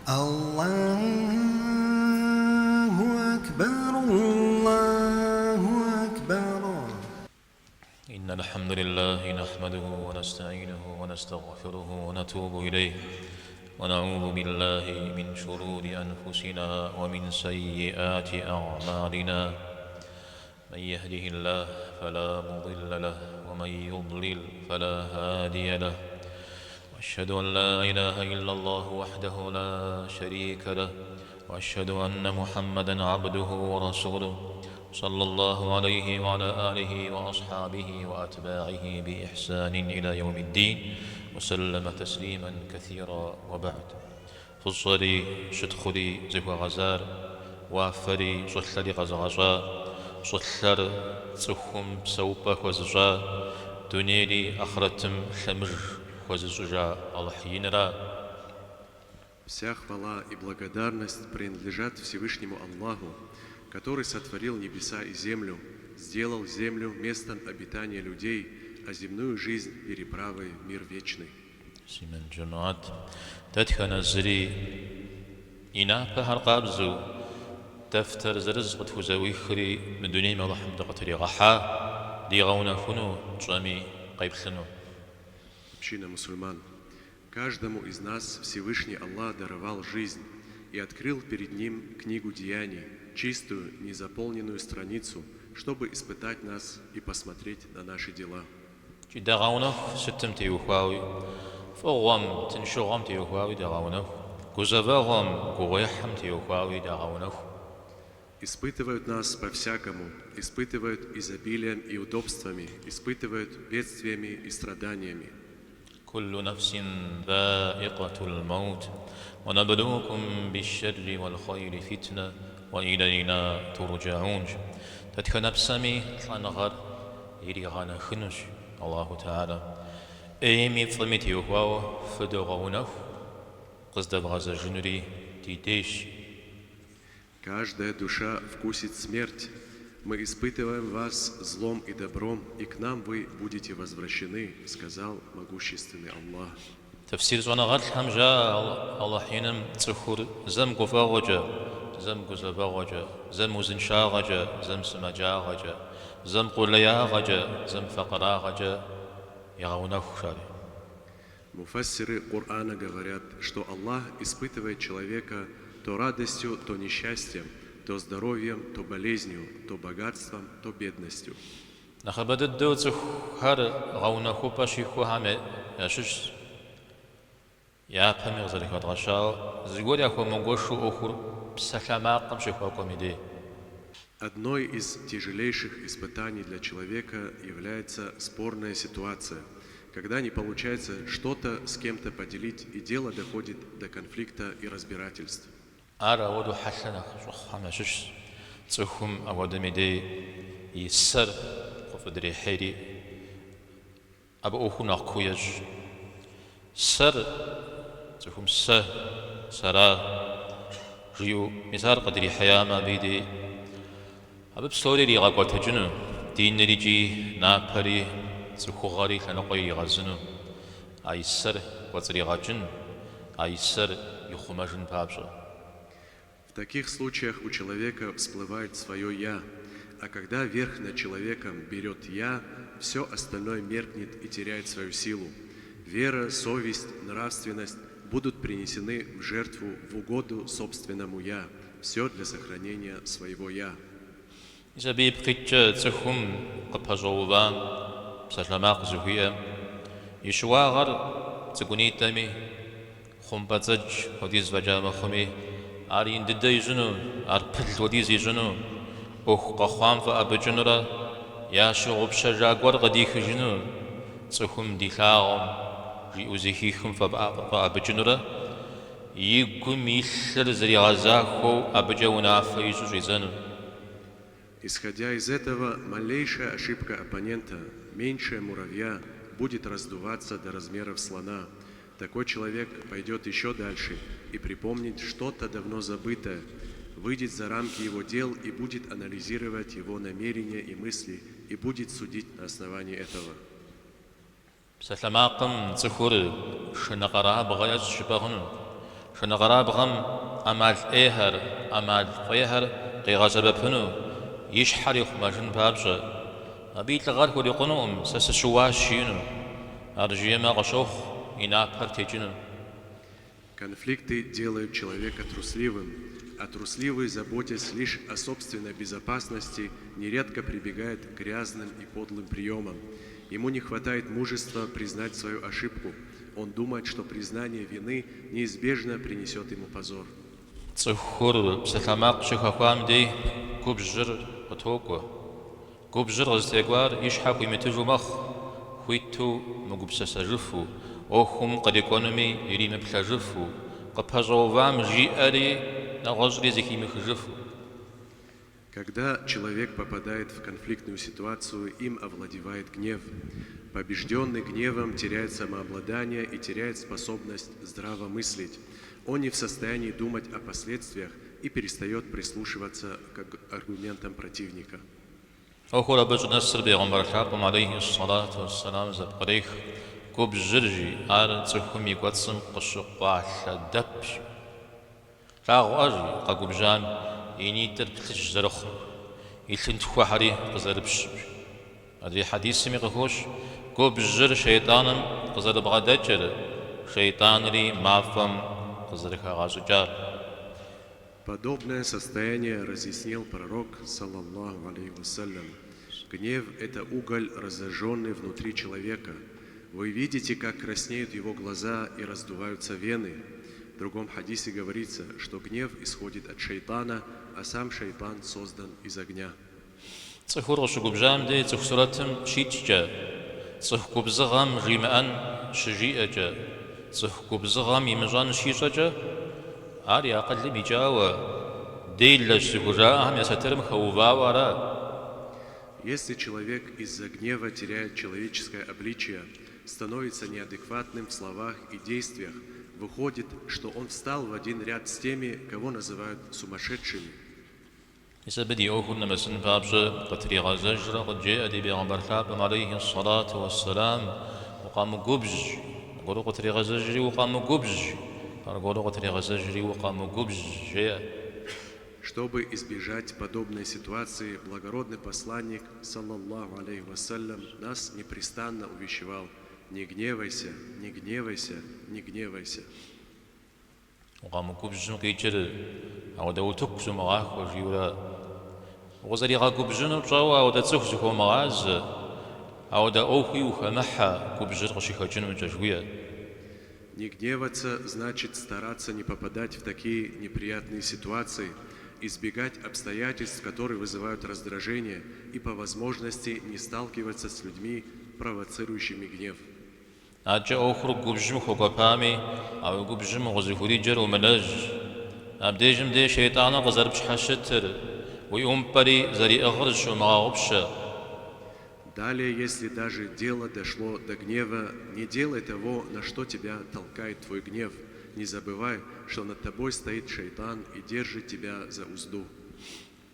Аллаху акбар, Аллаху акбар. إن الحمد لله نحمده ونستعينه ونستغفره ونتوب إليه ونعوذ بالله من شرور أنفسنا ومن سيئات أعمالنا من يهده الله فلا مضل له ومن يضلل فلا هادي له وأشهد أن لا إله إلا الله وحده لا شريك له وأشهد أن محمدا عبده ورسوله صلى الله عليه وعلى آله وأصحابه وأتباعه بإحسان إلى يوم الدين وسلم تسليما كثيرا وبعد Фӏыщӏэри щытхъури зыхуэгъэзар, уафэри щӏылъэри къэзыгъэщӏа, щӏылъэр цӏыхум псэупӏэ хуэзыщӏа, дунейри ахърэтым лъэмыж хуэзыщӏыжа Алыхь инра. Вся хвала и благодарность принадлежат Всевышнему Аллаху, который сотворил небеса и землю, сделал землю местом обитания людей, а земную жизнь переправой в мир вечный. Муслъымэн жэмыхьэт, дэтхэнэ зыри и напэхэр къабзэу, дэфтэр зырыз къытхузэӏуихри мы дунейм Алыхьым дыкъытригъэхьа, дигъэунэхуну, тщӏэми къеплъыну. Община мусульман. Каждому из нас Всевышний Аллах даровал жизнь и открыл перед ним книгу деяний, чистую, незаполненную страницу, чтобы испытать нас и посмотреть на наши дела. Икӏи дагъэунэху сытым теухуауи, фӏыгъуэм, тыншыгъуэм теухуауи дагъэунэху, гузэвэгъуэм, гугъуехьым теухуауи дагъэунэху. Испытывают нас по-всякому, испытывают изобилием и удобствами, испытывают бедствиями и страданиями. Куллу нэфсин заикъатул мэут, уэ нэблукум бищэрри уэл хъайри фитнэ, уэ илэйна турджаун. Дэтхэнэ псэми лӏэныгъэр иригъэнэхынущ Аллаху Тэхьэлэ. ӏейми фӏыми теухуауэ фыдогъэунэху, къыздэвгъэзэжынури ди дежщ. Каждая душа вкусит смерть. Мы испытываем вас злом и добром, и к нам вы будете возвращены, сказал могущественный Аллах. Тэфсир щӏэныгъэлӏхэм жаӏэ Алыхь иным цӏыхур зэм гуфӏэгъуэкӏэ, зэм гузэвэгъуэкӏэ, зэм узыншагъэкӏэ, зэм сымаджагъэкӏэ, зэм къулеягъэкӏэ, зэм факъырагъэкӏэ егъэунэху, жари. Муфассиры Корана говорят, что Аллах испытывает человека то радостью, то несчастьем, то здоровьем, то болезнью, то богатством, то бедностью. Нэхъыбэ дыдэу цӏыхухэр гъэунэхупӏэ щихуэхэм ящыщщ, япэми къызэрыхэдгъэщауэ, зыгуэр яхуэмыгуэшу ӏуэхур псалъэмакъым щыхуэкӏуэм и дей. Одной из тяжелейших испытаний для человека является спорная ситуация, когда не получается что-то с кем-то поделить и дело доходит до конфликта и разбирательств. Ар ауэдэу хьэлъэ нэхъ щӏэхъухэм ящыщщ, цӏыхум ауэдэм и дей и сэр къыфӏыдрехьейри, абы ӏуэхур нэхъ куу ещӏ. Сэр, цӏыхум сэ, сэра жиӏэу, мис ар къыдрихьеямэ абы и дей, абы псори иригъэкӏуэтэкӏыну, диныр икӏи напэри, цӏыхугъэри лъэныкъуэ иригъэзыну, а и сэр кӏуэцӏригъэкӏын, а и сэр ихъумэжын папщӏэ. В таких случаях у человека всплывает свое «я», а когда верх над человеком берет «я», все остальное меркнет и теряет свою силу. Вера, совесть, нравственность будут принесены в жертву в угоду собственному «я», все для сохранения своего «я». Мис абы ипкъ иткӏэ цӏыхум къыпэщӏэувам псалъэмакъ зыхуиӏэм и щыуагъэр цӏыкӏунитӏэми, хъумпӏэцӏэдж хуэдиз фӏэкӏа мыхъуми, ар ин дыдэ ищӏыну, ар пыл хуэдиз ищӏыну, ӏуэху къэхъуам фӏэӏэбыкӏынурэ ящыгъупщэжа гуэр къыдихыжыну, цӏыхум дилъагъум, жиӏэу зэхихым фӏэӏэбыкӏынурэ, и гум илъыр зэригъэзахуэу абыкӏэ унафэ ищӏу щӏидзэну. Исходя из этого, малейшая ошибка оппонента, меньшая муравья, будет раздуваться до размеров слона. Такой человек пойдет еще дальше и припомнит что-то давно забытое, выйдет за рамки его дел и будет анализировать его намерения и мысли и будет судить на основании этого. Псалъэмакъым цӏыхур шынэкъэрабгъэ ещӏ жыпӏэ хъуну. Шынэкъэрабгъэм ӏэмал ӏейхэр, ӏэмал фӏейхэр къигъэсэбэпыну, и щхьэр ихъумэжын папщӏэ. Абы и лӏыгъэр хурикъунукъым, сэ сыщыуащ жиӏэну. Ар жиӏэмэ къыщохъу и напэр текӏыну. Конфликты делают человека трусливым, а трусливый, заботясь лишь о собственной безопасности, нередко прибегает к грязным и подлым приемам. Ему не хватает мужества признать свою ошибку. Он думает, что признание вины неизбежно принесет ему позор. Цӏыхур псалъэмакъ щыхэхуам дей губжьыр къытокӏуэ. Губжьыр къызытекӏуар и щхьэ хуимытыжу мэхъу, хуиту мыгупсысэжыфу, ӏуэхум кърикӏуэнуми иримыплъэжыфу, къыпэщӏэувам жиӏэри нэгъуэщӏри зэхимыхыжыфу. Когда человек попадает в конфликтную ситуацию, им овладевает гнев. Побежденный гневом теряет самообладание и теряет способность здраво мыслить. Он не в состоянии думать о последствиях и перестает прислушиваться к аргументам противника. Ӏуэхур абы щӏынэсыр бегъымбар лъапӏэм алейхи сэлату уэсселам зэпкърех, губжьыр жи, ар цӏыхум и кӏуэцӏым къыщыкъуалъэ дэпщ. Плъагъуӏэ жи, къэгубжьам и нитӏыр плъыжь зэрыхъум, и лъынтхуэхэри къызэрыпщым. Адрей хьэдисми къыхощ, губжьыр шейтӏаным къызэрыбгъэдэкӏыр, шейтӏанри мафӏэм къызэрыхэгъэщӏыкӏар. Подобное состояние разъяснил пророк, саллаллаху алейхи вассалям. Гнев – это уголь, разожженный внутри человека. Вы видите, как краснеют его глаза и раздуваются вены. В другом хадисе говорится, что гнев исходит от шайтана, а сам шайтан создан из огня. Цӏыхур къыщыгубжьам дей цӏыху сурэтым щикӏкӏэ, цӏыху губзыгъэм жимыӏэн щыжиӏэкӏэ, цӏыху губзыгъэм имыщӏэн щищӏэкӏэ, ар и акъылым икӏауэ, делэщ зыхужаӏэхэм я сатырым хэувауэ ара? Если человек из-за гнева теряет человеческое обличие, становится неадекватным в словах и действиях, выходит, что он встал в один ряд с теми, кого называют сумасшедшими. Мис абы ди ӏуэхур нэмысын папщӏэ къытригъэзэжрэ къыджеӏэ ди бегъымбар лъапӏэм алейхи сэлату уэсселам, Укъэмыгубжь, аргуэру къытрегъэзэжри укъэмыгубжь, аргуэру къытрегъэзэжри укъэмыгубжь, жеӏэ. Чтобы избежать подобной ситуации, благородный посланник, саллаллаху алейхи вассалям, нас непрестанно увещевал: Не гневайся, не гневайся, не гневайся. Укъэмыгубжьым къикӏыр ауэдэ утыку зумыгъахуэ жиӏэурэ укъызэригъэгубжьынур пщӏэуэ ауэдэ цӏыху зыхуомыгъазэ, ауэдэ ӏуэхуи ухэмыхьэ губжьыр къыщыхэкӏынукӏэ жыхуиӏэ. Не гневаться значит стараться не попадать в такие неприятные ситуации, избегать обстоятельств, которые вызывают раздражение, и по возможности не сталкиваться с людьми, провоцирующими гнев. Адэкӏэ ӏуэхур губжьым хуэкӏуэпами, а уи губжьым укъызыхуриджэр умылэжь. Абдежым дей шейтӏаныр къызэрыпщхьэщытыр, уи ӏумпӏэри зэриӏыгъыр зыщумыгъэгъупщэ. Далее, если даже дело дошло до гнева, не делай того, на что тебя толкает твой гнев. Не забывай, что над тобой стоит шайтан и держит тебя за узду.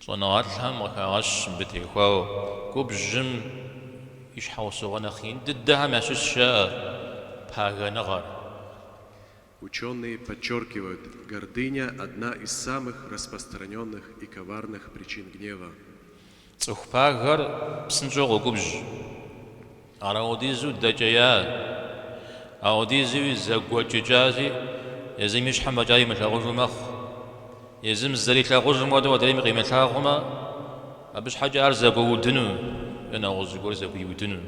Щӏэныгъэлӏхэм къыхагъэщ мыбы теухуауэ губжьым и щхьэусыгъуэ нэхъ ин дыдэхэм ящыщщ жаӏэ пагэныгъэр. Ученые подчеркивают, гордыня одна из самых распространенных и коварных причин гнева. Цӏыху пагэр псынщӏэу къогубжь. Ар ауэдизу дэкӏея, ауэдизуи зэгуэкӏыкӏащи, езым и щхьэм фӏэкӏа имылъагъужу мэхъу. Езым зызэрилъагъужым хуэдэу адрейм къимылъагъумэ, абы щхьэкӏэ ар зэгуэудыну е нэгъуэщӏ зыгуэр зэгуиудыну.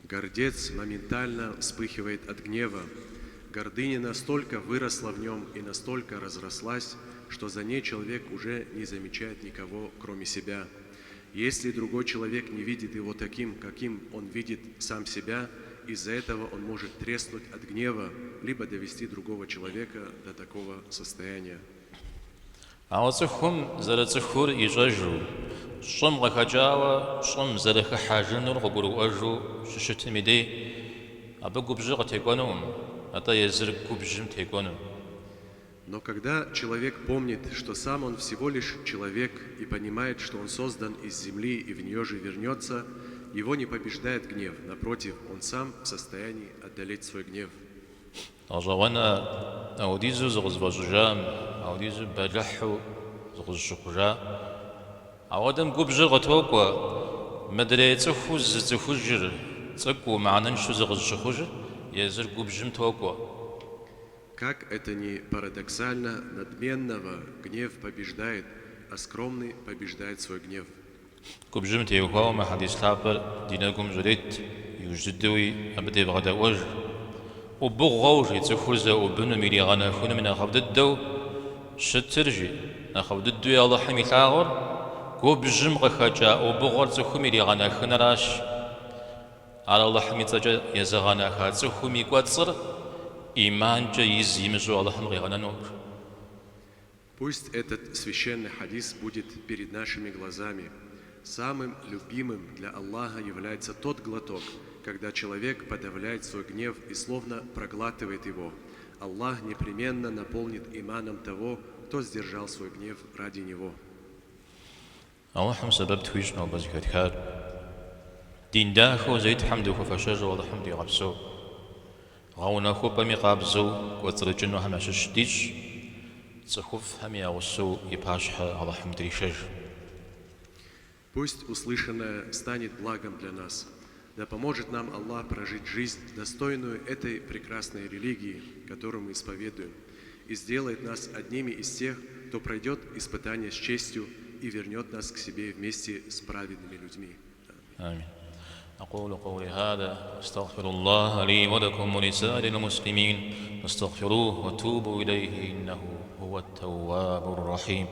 Гордец моментально вспыхивает от гнева. Гордыня настолько выросла в нем и настолько разрослась, что за ней человек уже не замечает никого, кроме себя. Если другой человек не видит его таким, каким он видит сам себя, из-за этого он может треснуть от гнева, либо довести другого человека до такого состояния. Ауэ цӏыхум зэрыцӏыхур ищӏэжу, щӏым къыхэкӏауэ щӏым зэрыхыхьэжынур къыгурыӏуэжу щыщытым и дей, абы губжьыр къытекӏуэнукъым, атӏэ езыр губжьым текӏуэну. Но когда человек помнит, что сам он всего лишь человек и понимает, что он создан из земли и в нее же вернется, его не побеждает гнев, напротив, он сам в состоянии одолеть свой гнев. Гъэщӏэгъуэнэ. Ауэдизу зыкъызыфӏэщӏыжам, ауэдизу бэлыхьу зыкъызыщыхъужа. Ауэдэм губжьыр къытокӏуэ, мыдрей цӏыхуу зызыцӏыхужыр, цӏыкӏуу, мыхьэнэншэу зыкъызыщыхъужыр, езыр губжьым токӏуэ. Как это ни парадоксально, надменного гнев побеждает, а скромный побеждает свой гнев. Губжьым теухуауэ мы хьэдис лъапӏэр ди нэгум щӏрет, иужь дыдэуи абы девгъэдэӏуэж. ӏубыгъуэу, жи, цӏыхур зэӏубынум, иригъэнэхынум и нэхъыфӏ дыдэу щытыр, жи, нэхъыфӏ дыдэуи Алыхьым илъагъур губжьым къыхэкӏа ӏубыгъуэр цӏыхум иригъэнэхыныращ. Ар Алыхьым и цӏэкӏэ езыгъэнэха цӏыхум и кӏуэцӏыр ӏиманкӏэ из имыщӏу Алыхьым къигъэнэнукъым. Пусть этот священный хадис будет перед нашими глазами. Самым любимым для Аллаха является тот глоток, когда человек подавляет свой гнев и словно проглатывает его. Аллах непременно наполнит иманом того, кто сдержал свой гнев ради него. Алыхьым сэбэп тхуищӏ нобэ зэхэтхар. Дин дахэу зетхьэм дыхуэфэщэжу Алыхьым дигъэпсэу. Гъэунэхупӏэми къабзэу кӏуэцӏрыкӏынухэм ящыщ дищӏ, цӏыхуфӏхэми я гъусэу и пащхьэ Алыхьым дришэж. Пусть услышанное станет благом для нас. Да поможет нам Аллах прожить жизнь, достойную этой прекрасной религии, которую мы исповедуем, и сделает нас одними из тех, кто пройдет испытание с честью и вернет нас к себе вместе с праведными людьми. Амин. أقول قولي هذا أستغفر الله لي ولكم ولسائر المسلمين فاستغفروه وتوبوا إليه إنه هو التواب الرحيم.